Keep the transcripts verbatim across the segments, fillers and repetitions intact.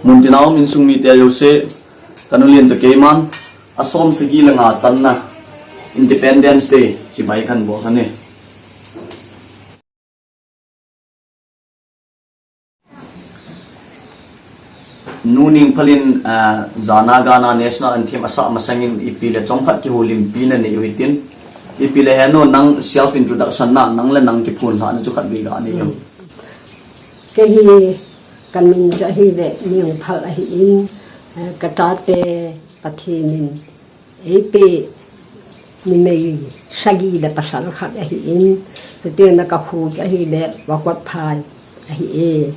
Muntina um insung mite jouse, kanu lien toh keiman, asom sagi le nga channa Independence Day chibai kahin bol ahi. Nu Nengphal in, ah, jana gana national anthem asah masangin ipi le chomkhat kihoulimpi nanei u hitin, ipi le henu nang self introduction na, nang le nang kiphonlhahna chu khatvei ganei u. Kei hi kamin chu ahile Nengphal ahin, eh, kachate Pathen in eipeh numei sagi le pasal khat ahin, chuteng le kakho chu ahile Vakotphai ahi e.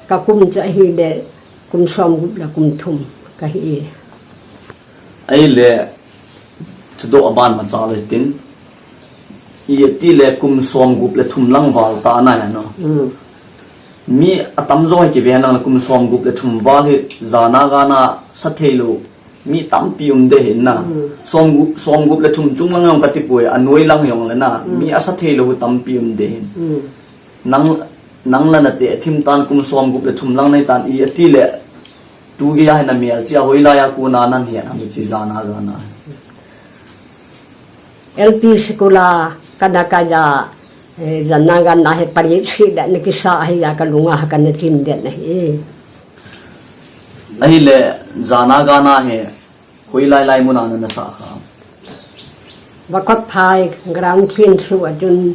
Kakum chu ahile kum somgup le kum thum kahi e. Ahile, thudoh aban machal hitin, itile kum somgup le thum lang val tah ana heno. Mm. Mi atamjo hi kive henlang le kum somgup le thum val hi jana gana sa theilou mi tampi um ding ahi na. Mm. Somgup, somgup le thum chung lang jong katipoi, anoi lang jong le na. Mm. Mi asa theilou hi tampi um ding ahi. Mm. Nang, nang le nate athim tan kum somgup le thum lang nahi tan itile, tu geiya hi namelchih a hoilaiya kona nahin het ham hiche jana gana. L P school a kana kaiya, eh, jana gana hi pariet sih le ana kisa ahiya kalunga ha kana chim den ahi. Ahile jana gana hi hoilai lai muna nana sah kha? Vakotphai ground clean sua chun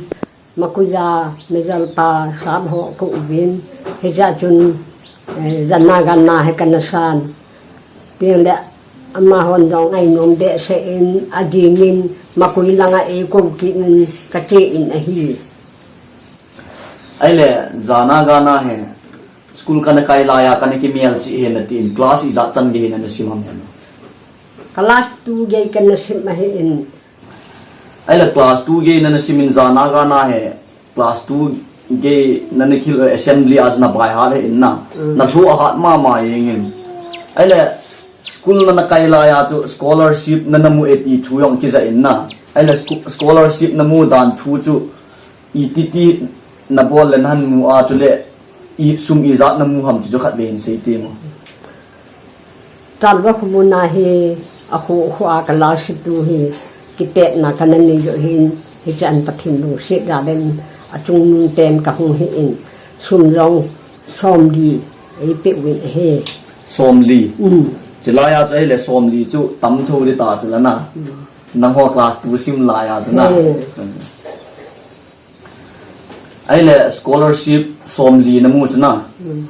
Makuiya mijalpa sap ho kauvin, hichea chun, eh, jana gana hi kana san. Chuteng le amahon jong ainom behseh in, ajingin Makui langa eikou kit in kache in ahi. Ahile jana gana hi school kana kai laiya kana kimelchih ahi natin, class ijat chan gei hi nana sim ham heno? Class two gei kana sim ahin. Ahile class two gei nana simin jana gana hi class two gei nana kil, eh, assembly a chu nabaihat ahin na. Mm. Nathu ahat mama jengin. Ahile school nana kai laiya chu scholarship nana mu e ti thu jong kijah in na. Ahile scho-, scholarship namu dan thu chu ititi nabol le nahin mu a, chule i sum ijat namu ham ti chu khatvei hin sei temo. Talva khomun a hi akho kho a class two hi kipehna kana nei u ahin, hichea Pathen lungset jal in achungnung pen kahung hi in, sum jong somli eipeh uvin ahi. Somli. Mm. Chulaiya chu ahile somli chu tamtho ding ta chu la na. Mm. Nangho class two sim laiya chu na. Mm. Mm. Ahile scholarship somli namu chu na. Mm.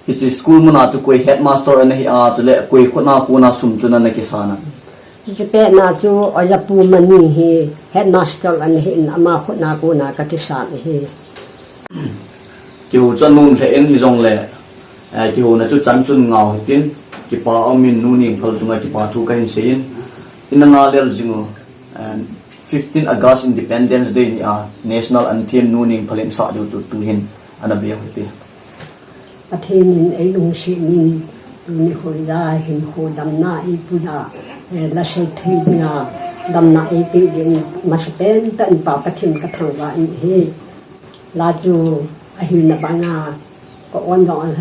Hiche school muna chu koi headmaster ana hi a, chule koi khutna kona sum chu nana kisan a? Hiche pehna chu Oja Pu Mani hi headmaster ana hin, ama khutna kona kakisan ahi. Kihou chu anom lheh in hijongle, eh, kihouna chu chan chun ngau hitin, kipa aumin Nu Nengphal chunga kipa thu kahin sei in, ina ngalel jing u, eh, fifteen August Independence Day nia National Anthem Nu Nengphal in sah diu chu tuhin ana veu hite. Pathen in eilungset in tuni hoiya hinkho damna eipui a, eh, la sei thei dinga damna eipeh ding masapen tah in Pa Pathen kathangvah in ahi. La chu ahina banga ka on jong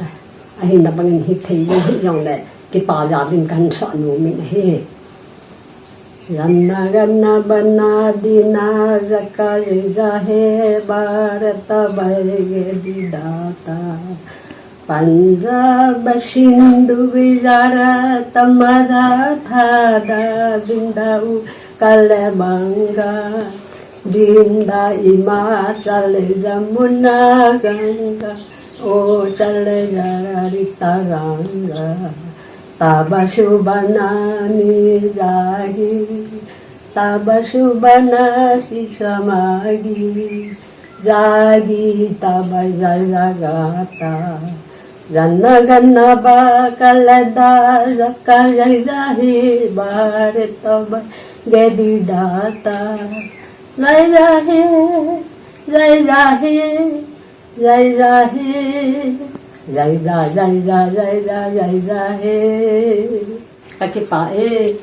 ahina bangin hithei ding hijongle kipa jal in kahin sah nom in ahi. Janna gana bana dina jaka jahe Bharat bhai ge vidhata. Punjab Sindhu Gujarat Maratha da Vindhya Utkal Ganga. Vindhya Himachal Jamuna Ganga. O chale jara rita ranga, taba subana ni jagi, taba subana si samagi, jagi taba jagata. Jana gana ba kalada, jaka jai jahi, bare toba gedi data. Jai jahi, jai jahi. Jai jahe, jai ja, jai ja, jai ja, jai jahe. Kakipah e.